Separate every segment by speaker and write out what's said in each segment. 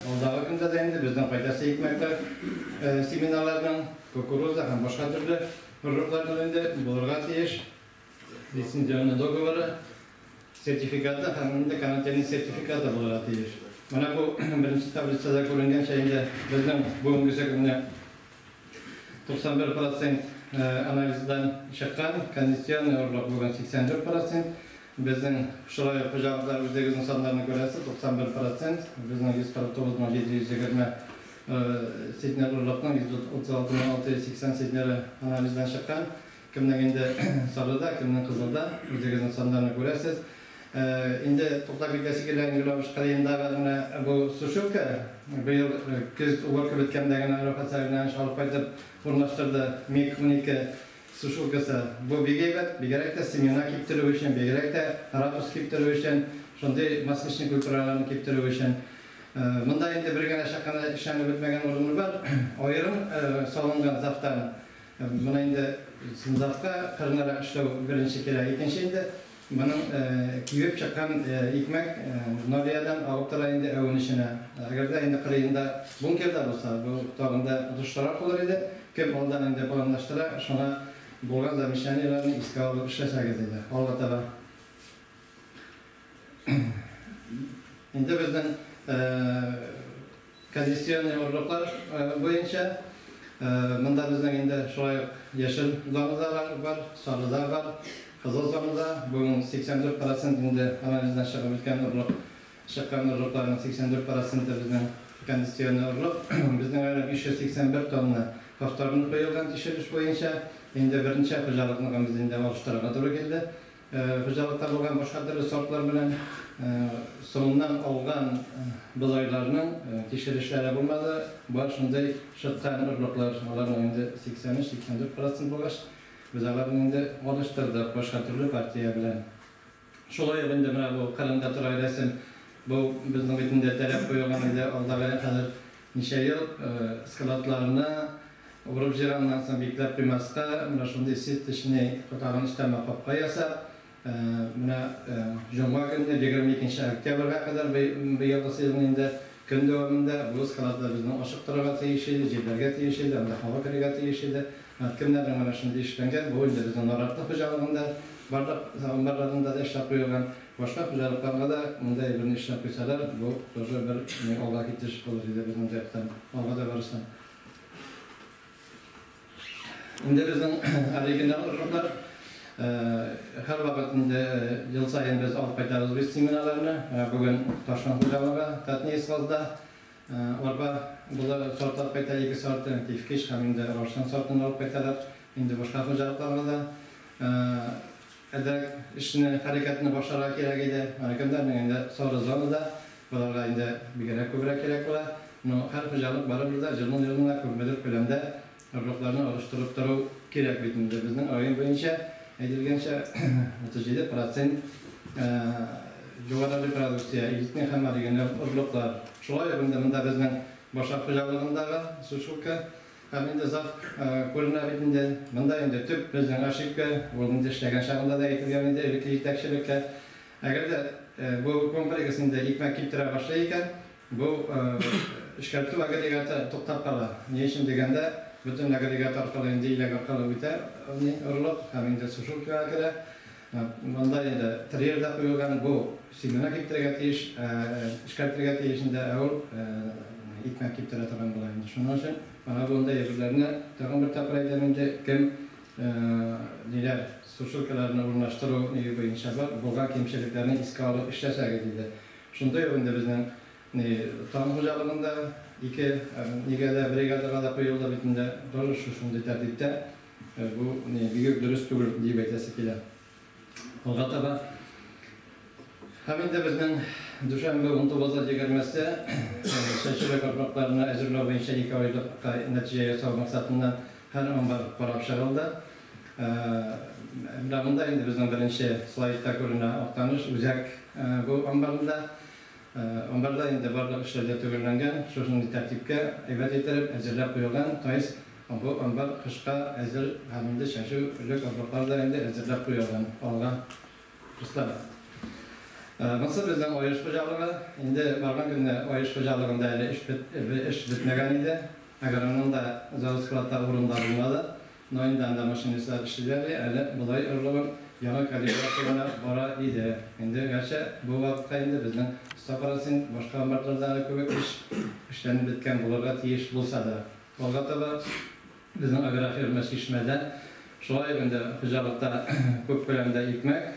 Speaker 1: Алдагы көндә дә инде безнең кайтасы икмәкләр, семеналарның, кукуруза һәм башка төрле орлыкларның инде булырга тиеш лицензионный договоры, сертификаты һәм инде карантинный сертификаты булырга тиеш. Менә бу беренче таблицада күренгәнчә инде безнең бүгенгесе көнне 91 процент анализдан чыккан, кондиционный орлык бүген 84 процент. Безнең шулай ук хуҗалыклар үзегезнең саннарны күрәсез, 91 процент, безнең 149 мең 720 центнер орлыкның 136 мең 680 центнеры анализдан чыккан. Кемнең инде сарыда, кемнең кызылда, үзегезнең саннарны күрәсез. Инде туктап китәсе килә, Гөләвеш кырыендагы менә бу сушилка быел көз уборка беткәндә генә Рәфкать Сәлимович алып кайтып урнаштырды, МиГ 12 сушилкасы. Бу бик әйбәт, бигрәк тә семена киптерү өчен, бигрәк тә рапс киптерү өчен, шундый масличный культураларны киптерү өчен. Монда инде бер генә чак кына эшләнеп бетмәгән урыны бар. Аерым салынган завтан. Моны инде завка кырынарак эшләү беренче кирәк. Икенче инде моның кибеп чыккан икмәк нориядән агып тора инде әвен эченә. Әгәр дә инде кырыенда бункерда булса, бу тагын да отышлырак булыр иде. Кем алдан инде планлаштыра, шуңа булган замечаниеләрне искә алып эшләсәгез иде. Алга таба. Инде безнең кондиционный орлыклар буенча монда безнең инде шулай ук яшел зонада бар, сарыда бар, кызыл зонада. Бүген 84 процент инде анализдан чыгып беткән орлык, чыккан орлыкларның 84 проценты безнең кондиционный орлык. Безнең әле 581 тонна повторно куелган тикшереш буенча. Инде берничә хуҗалыкныкын без инде алыштырырга туры килде. Хуҗалыкта булган башка төрле сортлар белән соңыннан алган бодайларның тикшерешләре булмады. Бар шундый шыткан орлыклар, аларның инде 83-84 процент булгач, без аларны инде алыштырдык башка төрле партия белән. Шулай ук инде менә бу кырында тора рәсем, бу безнең бит инде таләп куелган иде алдагы хәзер ничә ел складларны урып җыйганнан соң бикләп куймаска, менә шундый сеточный тагын өстәмә капка ясап, менә җомга көнне 22 октябрьгә кадәр быелгысы елның инде көн дәвамында бу складлар безнең ачык торырга тиеш иде, җилләргә тиеш иде, анда һава керергә тиеш иде. Кемнәрнең менә шундый эшләнгән, бу инде безнең Наратлы хуҗалыгында барлык амбарларында да эшләп куелган. Башка хуҗалыкларга да мондай әйберне эшләп куйсалар, бу тоже бер алга китеш булыр иде безнең яктан, алга да барсын. Инде безнең оригинал орлыклар һәрвакыт инде ел саен без алып кайтабыз без семеналарны. Бүген Ташкын хуҗалыгы Татнефтьгазда арпа булар сорт алып кайта, ике сорты, Тифкиш һәм инде Раушан сортын алып кайталар. Инде башка хуҗалыкларга да әзрәк эшне, хәрәкәтне башларга кирәк иде. Менә кемнәрнең инде соры зонада, боларга инде бигрәк күбрәк кирәк була. Но һәр хуҗалык барыбер дә елның-елына күпмедер күләмдә орлыкларны алыштырып тору кирәк бит инде. Безнең район буенча әйтелгәнчә 37 процент югары репродукция, элитный һәм оригиналь орлыклар. Шулай ук инде монда безнең Башак хуҗалыгындагы сушилка һәм инде зав күренә бит инде. Монда инде төп безнең ошибка, ул инде эшләгән чагында да әйтелгән иде элекке җитәкчелеккә. Әгәр дә бу комплекс инде икмәк киптерә башлый икән, бу эшкәртү агрегаты туктап кала. Ни өчен дигәндә, бөтен агрегат аркылы инде иләк аркылы үтә орлык һәм инде сушилкага керә. Монда инде трьер да куелган, бу семена киптерергә тиеш, эшкәртергә тиеш инде, ә ул икмәк киптерә торган була инде. Шуның өчен менә бундай әйберләрне тагын бер тапкыр әйтәм инде, кем ниләр сушилкаларны урнаштыру ни буенча бар, булган кимчелекләрне искә алып эшләсәгез иде. Шундый ук инде безнең ни Таң хуҗалыгында ике нигә дә бригадага да куелды бит инде, тоже шушындый тәртиптә. Бу ни бигүк дөрес түгел дип әйтәсе килә. Алга таба. Һәм инде безнең дүшәмбе 19-20-се чәчүлек орлыкларны әзерләү буенча ике айлыкка нәтиҗә ясау максатыннан һәр амбар карап чыгылды. Менә монда инде безнең беренче слайдта күренә Актаныш үзәк бу амбарында. Амбарда инде барлык эшләр дә төгәлләнгән, шушындый тәртипкә әйбәт иттереп әзерләп куелган, то есть бу амбар кышка әзер һәм инде чәчүлек орлыклар да инде әзерләп куелган. Алга, дуслар. Монысы безнең Аеш хуҗалыгы. Инде барган көнне Аеш хуҗалыгында әле эш бетмәгән иде. Агроном да завод складта урында булмады. Но инде анда машинистлар эшлиләр, әле бодай орлыгын яңа калибровка гына бара иде. Инде гәрчә бу вакытка инде безнең 100% башка амбарлардагы кебек эш эшләнеп беткән булырга тиеш булса да. Алга таба безнең агрофирма Чишмәдә шулай ук инде хуҗалыкта күп күләмдә икмәк.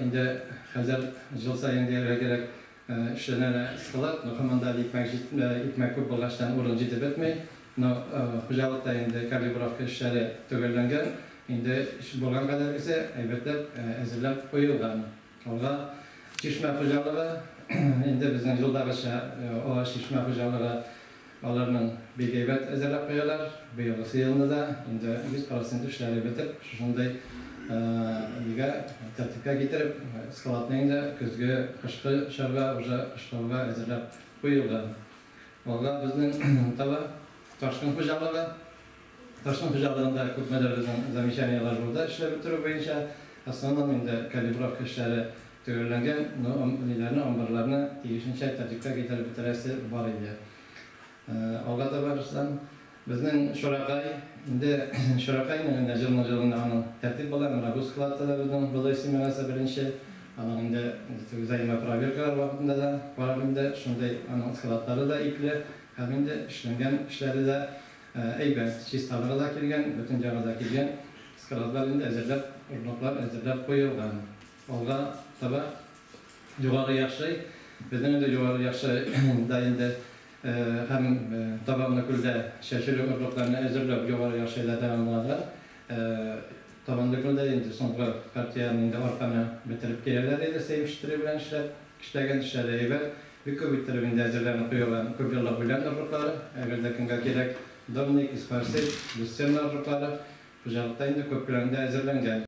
Speaker 1: Инде хәзер ел саен дияргә кирәк, эшләнә склад, но һаман да икмәк икмәк күп булгачтан урын җитеп бетми. Но хуҗалыкта инде калибровка эшләре төгәлләнгән, инде булган кадәргесе әйбәтләп әзерләп куелган. Алга Чишмә хуҗалыгы, инде безнең елдагыча Ага Чишмә хуҗалыгы аларның бик әйбәт әзерләп куялар. Быелгысы елны да инде 100% эшләре бетеп, шушындый нигә тәртипкә китереп, складны инде көзге, кышкы чорга уже кышлауга әзерләп куелган. Алга безнең таба Ташкын хуҗалыгы. Ташкын хуҗалыгында күпмедер безнең замечанияләр булды эшләп бетерү буенча. Основном инде калибровка эшләре төгәлләнгән, но ниләрне, амбарларны тиешенчә тәртипкә китереп бетерәсе бар иде. Алга таба, Руслан, безнең Чуракай, инде Чуракайның инде җылның җылына аның тәртип була. Менә бу складта да безнең бодай семенасы беренче. Аның инде взаимопроверкалар вакытында да карап инде шундый аның складлары да ипле һәм инде эшләнгән эшләре дә әйбәт, чисталыгы да килгән, бөтен ягы да килгән. Складлар инде әзерләп, орлыклар әзерләп куелган. Алга таба Югары Яхшый. Безнең инде Югары Яхшы да инде һәм Табанлы күлдә чәчүлек орлыкларны әзерләү Югары Яхшыйда тәмамланган. Табанлы күлдә инде соңгы партияне инде арпаны бетереп киләләр иде, сәемштерү белән эшләп. Эшләгән эшләре әйбәт. Бик күп иттереп инде әзерләнеп куелган күп еллык үлән орлыклары. Әгәр дә кемгә кирәк, донник, испарсит, люцерна орлыклары хуҗалыкта инде күп күләмдә әзерләнгән.